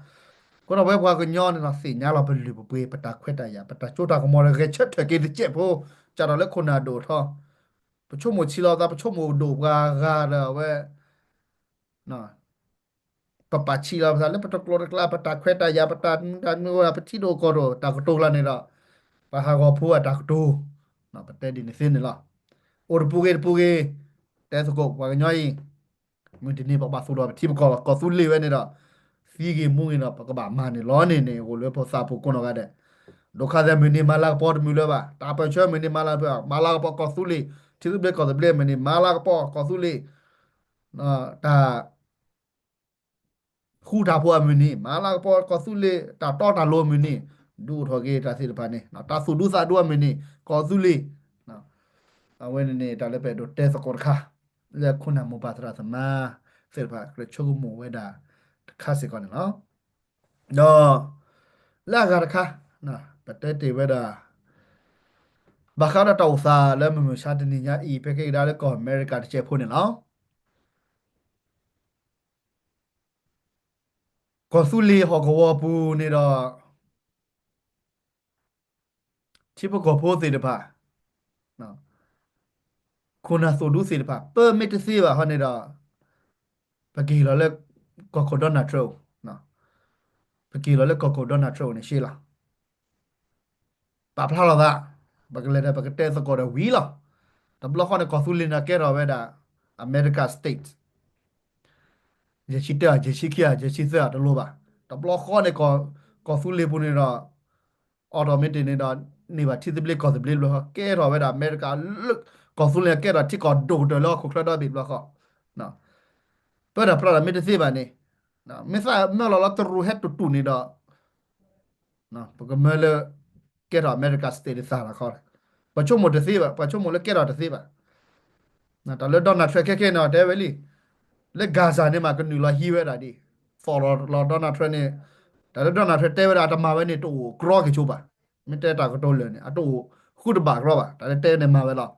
အဃိဒီးပဝဲပှၤကညီန့ၣ်လီၤ သ့ၣ်ညါလီၤပလုၢ်ပပှ့ၤ ပတၢ်ခွဲးတၢ်ယာ် ပတၢ်စိတၢ်ကမီၤဒီးဂဲၤဆၢထၢၣ်က့ၤတစဲးဖိ, ကၢ်ဒီးလၢခိၣ်နၢ်ဒိၣ်ထီၣ် ပဆိကမိၣ်ဆံးလီၤသး ပဆိကမိၣ်ဒိၣ်ပှၤဂၤဒီးအဝဲ ပပာ်ဆံးလီၤပသးလၢပတကျိၤတကျဲ ပတၢ်ခွဲးတၢ်ယာ် ပတၢ်မုာ်တၢ်မုာ်ဝဲဒၣ် ပထံဒိၣ်ကီၢ်ဒိၣ် တၢ်ကတိၤလၢန့ၣ်ဒီး ပှၤဟးဂီၤဖိအတၢ်ကတိၤ, ပတဲဒ်န့ၣ်သ့န့ၣ်လီၤ. အိၣ်တပူၤဂ့ၤတပူၤဂ့ၤ, တဲသကိးပှၤကညီအံၤ, မုၢ်တနံၤပကဘၣ်သူၣ်ထီၣ်ပထံပကီၢ်လီၤ. ကီၢ်သူလ့ၤဝဲန့ၣ်ဒီး သံဂ့ၤမူဂ့ၤဒီး ပကဘၣ်မၤန့ၣ်လီၤန့ၣ်န့ၣ် အိၣ်လၢပသးပူၤကိးနီၢ်ဂၤဒဲး, ဒိၣ်ခါသဲမုၢ်နံၤမၤလၤကပီၤတမုာ်လၢၤဘၣ်, တၢ်ပၢၢ်ဆၢမုၢ်နံၤမၤလၤကပီၤ မၤလၤကပီၤကီၢ်သူလ့ၤ ထံသဘျ့ကီၢ်သဘျ့မုၢ်နံၤ မၤလၤကပီၤကီၢ်သူလ့ၤ တၢ် ဃူတၢ်ဖိးအမုၢ်နံၤ မၤလၤကပီၤကီၢ်သူလ့ၤ တၢ်တီတၢ်လိၤအမုၢ်နံၤ ဒုးအိၣ်ထီၣ်က့ၤတၢ်သ့ၣ်တဖၣ်န့ၣ် တၢ်သူၣ်ဒူသးဒူအမုၢ်နံၤ ကီၢ်သူလ့ၤ အဝဲန့ၣ်န့ၣ် တၢ်လၢပအဲၣ်ဒိးတဲသကိးတခါ လၢခိၣ်နၢ်မိၢ်ပၢ်သရၣ်သမါသ့ၣ်တဖၣ် ကြၢးဆိကမိၣ်ဝဲဒၣ်တခါစ့ၢ်ကီးန့ၣ်လီၤ. ဒီး လၢအဂၤတခါ ပတဲတ့ၢ်ဝဲဒၣ် ဘၣ်ဃးဒီးတၢ်အိၣ်သးလၢမုၢ်မဆါတနံၤညါအံၤ ဖဲက့ၤကဒါလၢကီၢ်အမဲရကၤတစဲးဖိန့ၣ်လီၤ. ကီၢ်သူလ့ၤဟီၣ်ကဝီၤပူၤန့ၣ်ဒီး ထံဖိကီၢ်ဖိသ့ၣ်တဖၣ် ခိၣ်နၢ်သိၣ်ဒူသ့ၣ်တဖၣ် ပမ့ၢ်တသ့ဘၣ်ဟီန့ၣ်ဒီး ပကဟ့ၣ်လီၤလၢ ကီၢ်ခိၣ် Donald Trump ပကဟ့ၣ်လီၤလၢကီၢ်ခိၣ် Donald Trump န့ၣ်ရှဲလီၤ. ပာ်ဖျါလီၤသး ပကလဲၤဒီးပကတဲသကိးဒီးဝံၤလီၤ. တဘျီဃီန့ၣ် ကီၢ်သူလ့ၤန့ၣ်ကဲထီၣ်ဝဲဒၣ် America State ယဲၢ်ဆံတၢ ယဲၢ်ဆံခံ ယဲၢ်ဆံသၢ တလိၣ်ဘၣ်. တဘျီဃီန့ၣ် ကီၢ်သူလ့ၤပူၤန့ၣ်ဒီး automatic န့ၣ်ဒီး န့ၢ်ဘၣ်ထံသဘျ့ကီၢ်သဘျ့ဘျီဃီ ကဲထီၣ်ဝဲဒၣ် America လၢ ကီၢ်သူလ့ၤကဲထီၣ်ထံကီၢ်ဒိၣ်ကတၢၢ်လၢဟီၣ်ခိၣ်ချၢဒီဘ့ၣ်ဘျီဃီ ပၢတၢ်ဖျါဒီးမ့ၢ်တသ့ဘၣ်န့ၣ် မ့ၢ်သးမၢလီၤလၢတရူးဟဲတူၢ်တူၢ်န့ၣ်ဒီး ပကမၢလၢ ကဲထီၣ်အမဲရကၤ state သးလီၤခီ, ပှၤဆိကမိၣ်တသ့ဘၣ်, ပှၤဆိကမိၣ်လၢကဲထီၣ်တသ့ဘၣ်. တၢ်လၢ Donald Trump ခဲခဲန့ၣ်တဲဝဲလံ, လၢ Gaza န့ၣ်မး ကနုာ်လီၤဟံးဝဲဒၣ်ဒ် သီၣ်လီၤလီၤ Donald Trump န့ၣ်, တၢ်လၢ Donald Trump တဲဝဲဒၣ် အတမၤဝဲန့ၣ် တအိၣ်ကြီက့ၤဆိဘၣ်. မ့ၢ်တဲတၢ်ကတိၤလၢာ်န့ၣ် အတအိၣ်ဃုတဘၣ်ကြီဘၣ်, တၢ်လၢတဲန့ၣ်မၤဝဲလီၤ.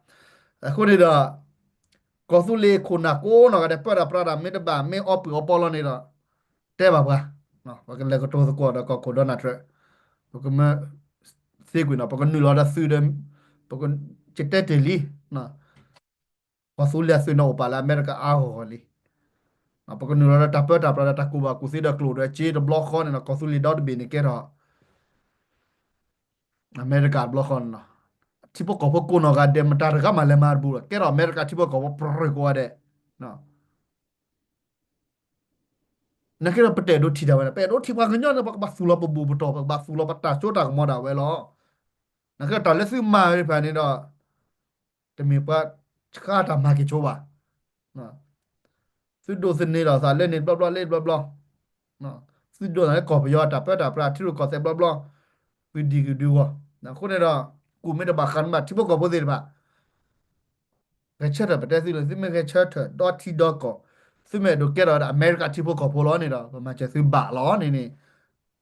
အဃိန့ၣ်ဒီး ကီၢ်သူလ့ၤခိၣ်နၢ်ကိးနီၢ်ဂၤဒဲး ပၢတၢ်ပြးတၢ်မ့ၢ်တဘၣ် မ့ၢ်အီပှံၢ်အီပီလီၤန့ၣ်ဒီး တဲဘၣ်ပှၤ, ပကလဲၤကတိၤသကိးဒီးကီၢ်ခိၣ် Donald Trump, ပကမၢသ့ကွံာ်နီၤ ပကနုာ်လီၤဒီးသုဒီး, ပကတဲတ့ၢ်လံ, ကီၢ်သူလ့ၤအသုးန့ၣ်အိၣ်ပာ်လၢအမဲရကၤအါဂီၢ်ဂီၢ်လံ. ပကနုာ်လီၤဒီးတၢ်ပၢတၢ်ပြးဒီးတၢ်ကူၣ်ဘၣ်ကူၣ်သ့ဒီးကျိာ်ဒီးစ့တဘျီဃီန့ၣ်ဒီး ကီၢ်သူလ့ၤဒီတဘ့ၣ်န့ၣ်ကဲထီၣ် အမဲရကၤတဘျီဃီန့ၣ်လီၤ. ထံဖိကီၢ်ဖိကိးနီၢ်ဂၤဒဲး မတၤတဂၤမးလဲၤမၤတဘူးလီၤ. ကဲထီၣ်အမဲရကၤထံဖိကီၢ်ဖိပြၢၤကိးဂၤဒဲး. နာ်က့ဒီးပတအဲၣ်ဒိးထံၣ်တၢ်ဝဲန့ၣ်, ပအဲၣ်ဒိးထံၣ်ပှၤကညီန့ၣ် ပကဘၣ်သူၣ်လီၤပဘူးပတီၢ်, ပကဘၣ်သူၣ်လီၤပတၢ်စိတၢ်ကမီၤဒၣ်ဝဲလီၤ. နာ်က့ဒီးတၢ်လၢသုမၤဝဲတဖၣ်န့ၣ်ဒီး တမ့ၢ်ပှၤဆှၢတၢ်မၤက့ၤဆိဘၣ်. သုဒိးသန့ၤလီၤသးလၢန့ၣ်တဘျီဘျီလၢတဘျီဘျီ, သုဒိးသန့ၤလၢကီၢ်ပယီၤတၢ်ပၢတၢ်ပြးထံရူၢ်ကီၢ်သဲးဘျီဘျီ, သုဒံၤဂ့ၤဒုးဂီၤ. အဃိန့ၣ်ဒီး ကူၣ်မ့ၢ်တဘၣ်ဃးန့ၣ်ဘၣ် ထံဖိကီၢ်ဖိသ့ၣ်တဖၣ် ဂဲၤဆၢထၢၣ်ပတဲသုလၢ သုမ့ၢ်ဂဲၤဆၢထၢၣ်ဒီထံဒီကီၢ်, သုမ့ၢ်အဲၣ်ဒိးကဲထီၣ်ဒီးအမဲရကၤထံဖိကီၢ်ဖိလီၤန့ၣ်ဒီး ပမၤစၢၤသုဘၣ်လီၤန့ၣ်န့ၣ်,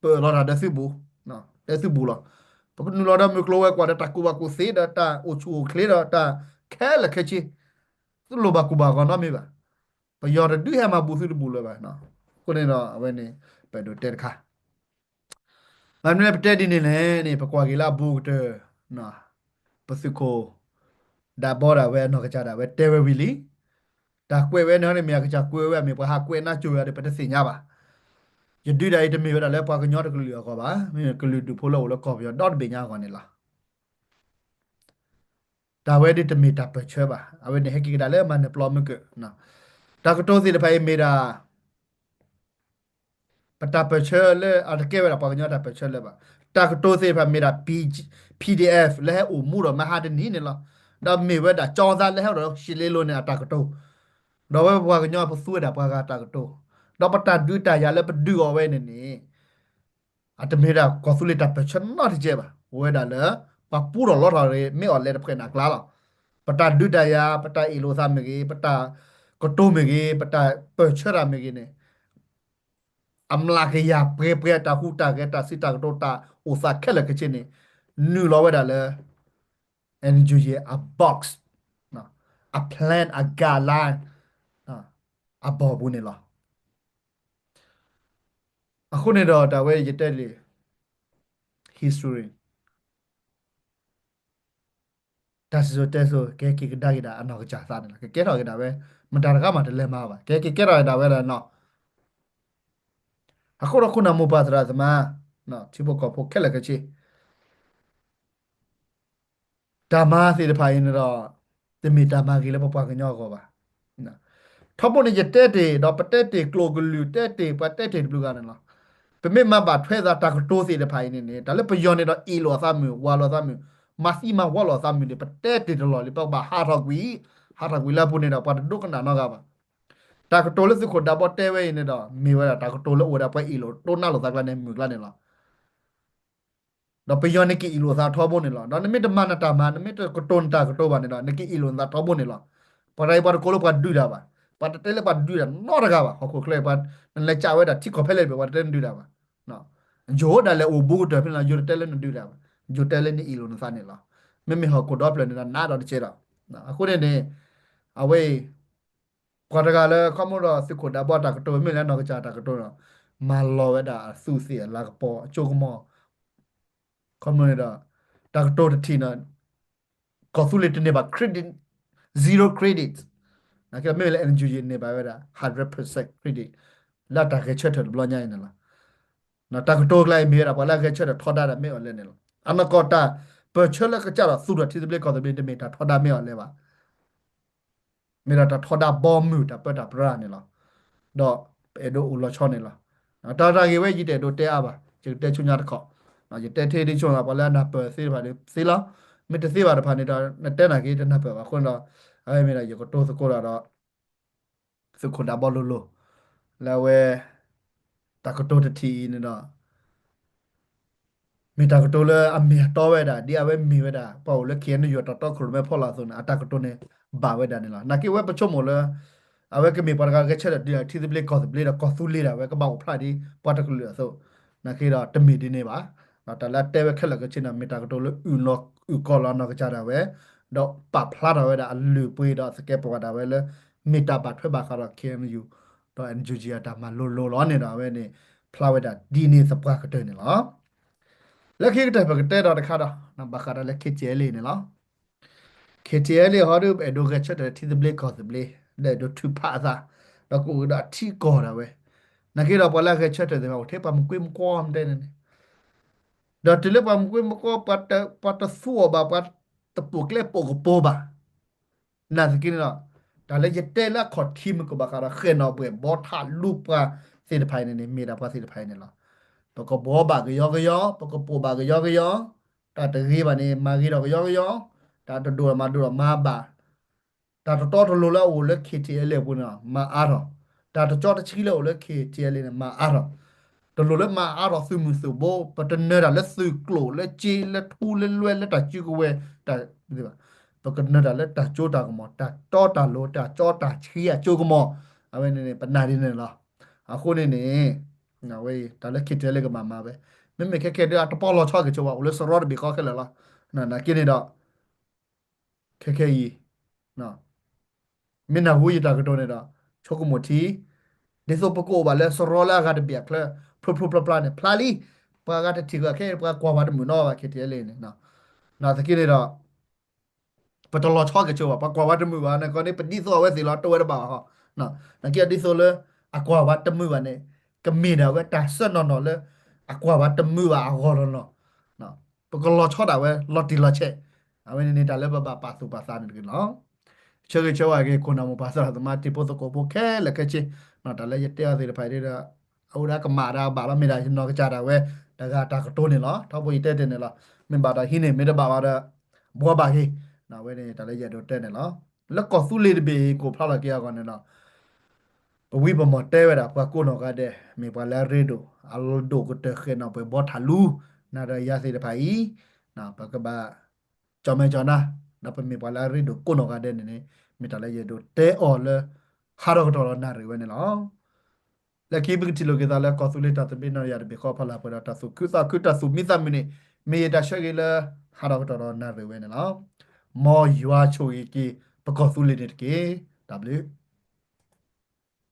ပအၢၣ်လီၤတၢ်ဒီးသုဘူး, တဲသုဘူးလီၤ. ပကနုာ်လီၤဒီးမုၢ်ကျိၤဝဲၤကွာ်ဒီးတၢ်ကူၣ်ဘၣ်ကူၣ်သ့ဒီးတၢ်အိၣ်ဆူၣ်အိၣ်ချ့ဒီးတၢ်ခဲလၢာ်ခဲဆ့, သုလိၣ်ဘၣ်ကူၣ်ဘၣ်ဂီၤနီတမံၤဘၣ်. ပယီၤတဒုးဟဲမၤဘူးသုတဘူးလၢၤဘၣ်. အဃိန့ၣ်ဒီးအဝဲန့ၣ် ပအဲၣ်ဒိးတဲတခါ မ့ၢ်ပတဲဒ်န့ၣ်လဲၣ်န့ၣ် ပကွၢ်က့ၤလၢအဘူးကတၢၢ်, ပသုးခိၣ်ဒးဘီဒၣ်ဝဲအနီၢ်ကစၢ်ဒၣ်ဝဲတဲဝဲဝံၤလံ. တၢ်ကွဲးဝဲန့ၣ်န့ၣ် မ့ၢ်အကစၢ်ကွဲးဝဲ မ့ၢ်ပှၤဟးကွဲးနါစိၤဝဲဒၣ်ဒီး ပတသ့ၣ်ညါဘၣ်. ယဒုးဒၣ်အံၤတမ့ၢ်ဝဲဒၣ်လၢပှၤကညီတကလုာ်အဂီၢ်ဘၣ်, မ့ၢ်ကလုာ်ဒူၣ်ဖိလၢအိၣ်လၢကီၢ်ပယီၤဒီတဘ့ၣ်ညါအဂီၢ်န့ၣ်လီၤ. တၢ်ဝဲဒၣ်တမ့ၢ်တၢ်ပၢၢ်ဆၢဘၣ်, အဝဲန့ၣ်ဟဲက့ၤကဒါလၢမၤနၢၤပျီမုၢ်ကၢၢ်, တၢ်ကတိၤသ့ၣ်တဖၣ်အံၤမ့ၢ်ဒၣ် ပတၢ်ပၢၢ်ဆၢလၢ အတကဲဝဲဒၣ်ပှၤကညီတၢ်ပၢၢ်ဆၢလၢၤဘၣ်. တၢ်ကတိၤသ့ၣ်တဖၣ်မ့ၢ်ဒၣ် P- PDF လၢဟဲအိၣ်မူဒီးမဟါတနံၤန့ၣ်လီၤ. ဒီးမ့ၢ်ဝဲဒၣ်ကၠီသးလၢဟဲအိၣ်ဒီးရှစ်လေးလုံးန့ၣ် အတၢ်ကတိၤ, ဒီးဝဲပပှၤကညီပသူဝဲဒၣ်ပှၤဂၤတၢ်ကတိၤ, ဒီးပတၢ်ဒုးတၢ်ယၤလၢပဒုးအီၤဝဲန့ၣ်န့ၣ် အတမ့ၢ်ဒၣ်ကီၢ်သူလ့ၤတၢ်ပၢၢ်ဆၢနီတကဲဘၣ်. အိၣ်ဝဲဒၣ်လၢ ပှၤပူထီၣ်လီထီၣ်ရ့ၣ် မ့ၢ်အီၤလဲၤတဖှဲးနၢ်ကျါလီၤ. ပတၢ်ဒုးတၢ်ယၤ ပတၢ်အ့ၣ်လိာ်သးမ့ၢ်ဂ့ၤ, ပတၢ်ကတိၤမ့ၢ်ဂ့ၤ, ပတၢ်ပၢၢ်ဆၢတၢ်မ့ၢ်ဂ့ၤန့ၣ် အမျးကယၤပှဲၤပှဲၤ တၢ်ဟူးတၢ်ဂဲၤ တၢ်စံးတၢ်ကတိၤ တၢ်အိၣ်သးခဲလၢာ်ခဲဆ့န့ၣ် နုာ်လီၤဝဲဒၣ်လၢ NUG အ box, အ plan, အ guideline အဘီၣ်ပူၤန့ၣ်လီၤ. အဃိန့ၣ်ဒီးတၢ်ဝဲယတဲလံ history တၢ်စံၣ်စိၤတဲစိၤ ကဟဲက့ၤကဒါက့ၤဒၣ်အနီၢ်ကစၢ်သးန့ၣ်လီၤ. ကကဲထီၣ်က့ၤဒၣ်ဝဲ မတၤတဂၤမးတလဲၤမၤဘၣ်, ကဟဲက့ၤကဲထီၣ်က့ၤဒၣ်ဝဲဒၣ်နီၤ. အဃိဒီးခိၣ်နၢ်မိၢ်ပၢ်သရၣ်သမါ ထံဖိကီၢ်ဖိခဲလၢာ်ခဲဆ့ တၢ်မၤသ့ၣ်တဖၣ်အံၤန့ၣ်ဒီး တမ့ၢ်တၢ်မၤဂ့ၤလၢပပှၤကညီအဂီၢ်ဘၣ်. ထီဘိန့ၣ် ယတဲတ့ၢ် ဒီးပတဲတ့ၢ်ကျိာ်ကလုာ် တဲတ့ၢ်ပှၤတဲတ့ၢ်တဘျုးဂၤန့ၣ်လီၤ. ပမ့ၢ်မၤဘၣ်ထွဲသးတၢ်ကတိၤသ့ၣ်တဖၣ်အံၤန့ၣ်န့ၣ် တၢ်လၢပယီၤန့ၣ်ဒီးအ့ၣ်လိာ်အသးမုာ် ဝးလိာ်အသးမုာ် မၤသံမၤဝီလိာ်အသးမုာ်န့ၣ် ပတဲတ့ၢ်တလီၢ်လံ ပကဘၣ်ဟးထီၣ်ကွံာ် ဟးထီၣ်ကွံာ်လၢအပူၤန့ၣ်ဒီး ပှၤတဒိကနၣ်နီတဂၤဘၣ်. တၢ်ကတိၤလၢသုးခိၣ်ဒးဘီတဲဝဲအံၤန့ၣ်ဒီး မ့ၢ်ဝဲဒၣ်တၢ်ကတိၤလၢအိၣ်ဝဲဒၣ်ပှၤအ့ၣ်လိာ်တိၢ်နါလိာ်သးကျါန့ၣ် မုာ်ကျါန့ၣ်လီၤ. ဒီးပယီၤန့ၣ်ကအ့ၣ်လိာ်သးထီဘိန့ၣ်လီၤ. ဒီးနမ့ၢ်တမၤနတၢ်မၤ နမ့ၢ်တကတိၤနတၢ်ကတိၤဘၣ်န့ၣ်ဒီး နကအ့ၣ်လိာ်နသးထီဘိန့ၣ်လီၤ. ပှၤတၢ်အံၤပှၤတကိးလၢပှၤဒုးတၢ်ဘၣ်. ပှၤတတဲလၢပှၤဒုးတၢ်နီတဂၤဘၣ်. ဟီၣ်ခိၣ်ချၢပှၤ နလဲၤကးဝဲဒၣ်ထံကီၢ်ဖဲလဲၣ်တဘ့ၣ် ပှၤတတဲနဒုးတၢ်ဘၣ်. ယိၤဒၣ်လဲာ်အိၣ်ဘူးကတၢၢ်ဖဲန့ၣ်လီၤ ယိၤတတဲလၢနဒုးတၢ်ဘၣ်. ယိၤတဲလၢနအ့ၣ်လိာ်နသးန့ၣ်လီၤ. မ့မ့ၢ်ဟီၣ်ခိၣ်ဒီဖျၢၣ်န့ၣ်ဒီးနးဒီးတကဲဒီး အဃိန့ၣ်န့ၣ် အဝဲအံၤ ပှၤတဂၤလၢခီဖျိဒီးသုးခိၣ်ဒးဘီတၢ်ကတိၤ မ့ၢ်လၢနီၢ်ကစၢ်တၢ်ကတိၤဒီး မၤလီၤဝဲဒၣ်အသူးသ့ၣ်အလၤကပီၤအစိကမီၤ ခီဖျိန့ၣ်ဒီး တၢ်ကတိၤတထံၣ်န့ၣ် ကီၢ်သူလ့ၤတန့ၢ်ဘၣ် credit, zero credit. နာ်က့မ့ၢ်လၢ NUG န့ၢ်ဘၣ်ဝဲဒၣ် hundred percent credit လၢတၢ်ဂဲၤဆၢထၢၣ်တဘျီညါအံၤန့ၣ်လီၤ. တၢ်ကတိၤကျါအံၤမ့ၢ်ဝဲဒၣ် ပှၤလၢအဂဲၤဆၢထၢၣ်ထီဒါဒီးမ့ၢ်အီၤလဲၣ်န့ၣ်လီၤ. အနီၢ်ကီၢ်တၢ်ပၢၢ်ဆၢလၢကစၢ်ဒီးသူၣ်ထီၣ်ထံသဘျ့ကီၢ်သဘျ့ တမ့ၢ်တၢ်ထီဒါမ့ၢ်အီၤလဲၣ်ဘၣ်. မ့ၢ်ဒၣ်တၢ်ထီဒါဘီမုၢ်တၢ်ပၢတၢ်ပြးန့ၣ်လီၤ. ဒီးပအဲၣ်ဒိးအိၣ်လီၤဆီန့ၣ်လီၤ. တၢ်တၢ်ဂ့ၢ်ဝဲယတအဲၣ်ဒိးတဲအါဘၣ်, ယကတဲဆူညါတခီ, ယတဲထဲဒ်ဆိလၢ ပှၤလၢအနၢ်ပၢၢ်သ့တဖၣ်န့ၣ်သ့လီၤ. မ့ၢ်တသ့ဘၣ်တဖၣ်န့ၣ်ဒီး နတဲနာ်က့တနၢ်ပၢၢ်ဘၣ်အဃိန့ၣ်ဒီး အဝဲမ့ၢ်ဒၣ်ယကတိၤသကိးတၢ်ဒီး သုးခိၣ်ဒးဘီလိၤလိၤ လၢအဝဲ တၢ်ကတိၤတထံၣ်အံၤန့ၣ်ဒီး မ့ၢ်တၢ်ကတိၤလၢအမ့ၢ်အတီဝဲဒၣ် ဒ်အဝဲမ့ၢ်ဝဲဒၣ် ပှၤအိၣ်လၢ ခ့ၣ်အဲၣ်ယူၣ် တၢ်တီခိၣ်ရိၣ်မဲဖီလာ်အသိးန့ၣ် အတၢ်ကတိၤန့ၣ် ဘၣ်ဝဲဒၣ်န့ၣ်လီၤ. နာ်က့ဝဲပဆိကမိၣ်လၢ အဝဲကမ့ၢ်ပှၤတဂၤဂဲၤဆၢထၢၣ်တုၤထံသဘျ့ကီၢ်သဘျ့ဒီး ကီၢ်သူလ့ၤဒၣ်ဝဲကဘၣ်အိၣ်ဖျါဒ်ပှၤတကလုာ်အသိး, နာ်က့ဒီးတမ့ၢ်ဒ်န့ၣ်ဘၣ်. တၢ်လၢအတဲဝဲခဲလၢာ်ခဲဆ့န့ၣ် မ့ၢ်တၢ်ကတိၤလၢအုၣ်ကီၤလီၤအနီၢ်ကစၢ်ဒၣ်ဝဲ, ဒီးပာ်ဖျါထီၣ်ဝဲဒၣ်အလုၢ်အပှ့ၤဒီးသကဲးပဝးဒၣ်ဝဲလၢ မ့ၢ်တၢ်ဘၣ်ထွဲဘၣ်ဃးဒီး ခ့ၣ်အဲၣ်ယူၣ် ဒီး အၣ်အၣ်ယူၣ် အတၢ်မၤလိလိလီၤန့ၣ်ဒီး အဝဲန့ၣ် ဖျါဝဲဒၣ်ဒ်န့ၣ်သပှၢ်ကတၢၢ်န့ၣ်လီၤ. လၢခံကတၢၢ်ပကတဲဒီးတခါဒီး ဘၣ်ဃးဒီးလၢ ခ့ၣ်ထံၣ်အဲၣ်လ့ၣ်န့ၣ်လီၤ. ခ့ၣ်ထံၣ်အဲၣ်လ့ၣ်ဟီဒီး ပအဲၣ်ဒိးဂဲၤဆၢထၢၣ်ထံသဘျ့ကီၢ်သဘျ့ ဒီးအဲၣ်ဒိးထုးဖးအသး, ဒီးကအိၣ်ဒီးအထံအကီၢ်ဒၣ်ဝဲ, နာ်က့ဒီးပှၤလၢအဂဲၤဆၢထၢၣ်သ့ၣ်တဖၣ် အိၣ်ထဲပှၤမုၣ်ကွ့မုၣ်ကီမတဲန့ၣ်န့ၣ်, ဒီးတုၤလၢပှၤမုၣ်ကွ့မုၣ်ကီ ပှၤတသူအီၤဘၣ် ပှၤတပိာ်ကျဲပိာ်ကပီၤဘၣ်. နာ်သက့န့ၣ်ဒီး တၢ်လၢယတဲလၢအခီၣ်ထံးမုၢ်ကဘၣ်ဃးဒီး ဃဲၣ်နီၣ်ပှဲၤဘီထးလူပှၤသ့ၣ်တဖၣ်အံၤန့ၣ်န့ၣ် မ့ၢ်ဒၣ်ပှၤသ့ၣ်တဖၣ်အံၤန့ၣ်လီၤ. ပကဘှီဘၣ်ကယီကယီ, ပကပိာ်ဘၣ်ကယီကယီ, တၢ်တဂ့ၤဘၣ်န့ၣ် မၤဂ့ၤဒီးကယီကယီ, တၢ်တဒိၣ်မၤဒိၣ်ဒီးမၤဘၣ်, တၢ်တတီတလိၤလၢအအိၣ်လၢ ခ့ၣ်ထံၣ်အဲၣ်လ့ၣ်အပူၤန့ၣ် မၤအါထီၣ်, တၢ်တကၠီတဆံလၢအအိၣ်လၢ ခ့ၣ်ထံၣ်အဲၣ်လ့ၣ်န့ၣ် မၤအါထီၣ်, တလိၣ်လၢမၤအါထီၣ်သုးမုၢ်သုးဘိ, ပတနၢၤတၢ်လၢသုးကျိၣ်လၢစ့လၢထူလၢလွဲလၢတၢ်စုကဝဲၤ, တၢ် ပကနၢၤတၢ်လၢတၢ်ကၠိတၢ်ကမီၤ, တၢ်တီတၢ်လိၤ, တၢ်ကၠီတၢ်ဆှံအကၠိကမီၤ, အဝဲန့ၣ်န့ၣ် ပနာ်ဒ်န့ၣ်လီၤ. အဃိန့ၣ်န့ၣ် ဝဲအံၤ တၢ်လၢ ခ့ၣ်ထံၣ်အဲၣ်လ့ၣ် ကဘၣ်မၤဝဲ, မ့မ့ၢ်ခဲခဲဒီး အတပီလီၤဆီက့ၤဆိဝဲ အိၣ်လၢစရီတဘ့ၣ်ဃီခဲလၢာ်လီၤ. နာ်က့န့ၣ်ဒီး ခဲခဲအံၤ မ့ၢ်နၢ်ဟူယတၢ်ကတိၤန့ၣ်ဒီး ဆိကမိၣ်ထံ, ဒ်သိးပကအိၣ်ဘၣ်လၢစရီလၢအဂၤတဘ့ၣ်အချၢ ဖျိဖျိဖျါဖျါန့ၣ် ဖျါလံ, ပှၤဂၤတထံၣ်ဃာ်ခဲအံၤ ပှၤကွၢ်ပှၤတမုာ်နီတဂၤဘၣ် ခ့ၣ်ထံၣ်အဲၣ်လ့ၣ်န့ၣ်, နာ်သက့န့ၣ်ဒီး ပတလီၤဆီက့ၤဆိဘၣ်, ပှၤကွၢ်ပှၤတမုာ်ဘၣ်န့ၣ် ကီန့ၣ် ပဒ်သိးအဝဲသ့ၣ်လီၤ တအိၣ်ဝဲတဘၣ်ဘၣ်ဃီ, နာ်က့ဒ်သိးလၢ အကွၢ်ပှၤတမုာ်ဘၣ်န့ၣ် ကမ့ၢ်ဒၣ်ဝဲတၢ်စၢနီၢ်နီၢ်လၢ အကွၢ်ပှၤတမုာ်ဘၣ်အဂီၢ်နီၢ်နီၢ်, ပကလီၤဆီဒၣ်ဝဲလီၤတံၢ်လီၤဆဲး, အဝဲန့ၣ်န့ၣ် တၢ်လၢပဘၣ်ပာ်သူၣ်ပာ်သးန့ၣ်တက့ၢ်လီၤ. ဆၢဂ့ၤဆၢဝါက့ၤ ခိၣ်နၢ်မိၢ်ပၢ်သရၣ်သမါ တံၤဖိသကိးဖိခဲလၢာ်ခဲဆ့, တၢ်လၢယတဲအီၤသ့ၣ်တဖၣ်အံၤဒီး အအိၣ်ဒီးကမၣ်ဒီးဘၣ်လီၤ မ့ၢ်ဒၣ်ယနီၢ်ကစၢ်ဒၣ်ဝဲ တဂၤတၢ်ကတိၤန့ၣ်လီၤ. ထီဘိယတဲတ့ၢ်န့ၣ်လီၤ. မ့ၢ်ဘၣ်ဒီးဟံးန့ၢ် မ့ၢ်တဘၣ်ဘၣ်ဒီး ဘှီဘၣ်ဂ့ၤ, အဝဲန့ၣ်တၢ်လၢယအဲၣ်ဒိးတဲန့ၣ်လီၤ. လၢကီၢ်သူလ့ၤတဘ့ၣ်အံၤ ကအိၣ်ဖျါလီၤက့ၤအဂီၢ်န့ၣ်ဒီး ပဝံပမီၢ်တဲဝဲဒၣ် ပှၤကိးနီၢ်ဂၤဒဲး မ့ၢ်ပှၤလၢအရ့ဒိၣ် အဒိၣ်ကတၢၢ်ဃဲၣ်နီၣ်ပှဲၤဘီထးလူ, နာ်ဒီးယၤသ့ၣ်တဖၣ်အံၤ ပကဘၣ် ကၠီမဲကၠီနါ, ဒီးပမ့ၢ်ပှၤလၢအရ့ဒိၣ်ကိးနီၢ်ဂၤဒဲးန့ၣ်န့ၣ် မ့ၢ်တၢ်လၢယအဲၣ်ဒိးတဲအီၤလၢ ဟးထီၣ်ကတီၢ်ဒီးနၣ်ရံၣ်ဝဲန့ၣ်လီၤ. လၢခံပကထံၣ်လိာ်က့ၤသးလၢကီၢ်သူလ့ၤတၢ်သဘျ့နီၣ်ယၤတဘ့ၣ်ဃီဖီလာ်ပှဲၤဒီးတၢ်သူၣ်ခုသးခုတၢ်သူၣ်မံသးမုာ်န့ၣ် မ့ၢ်ယတၢ်ဆၢဂ့ၤလၢ ဟးထီၣ်ကတီၢ်ဒီးနၣ်ရံၣ်ဝဲန့ၣ်လီၤ. မ်ယွၤဆိၣ်ဂ့ၤက့ၤ ပကီၢ်သူလ့ၤန့ၣ်တက့ၢ်. တၢ်ဘျုး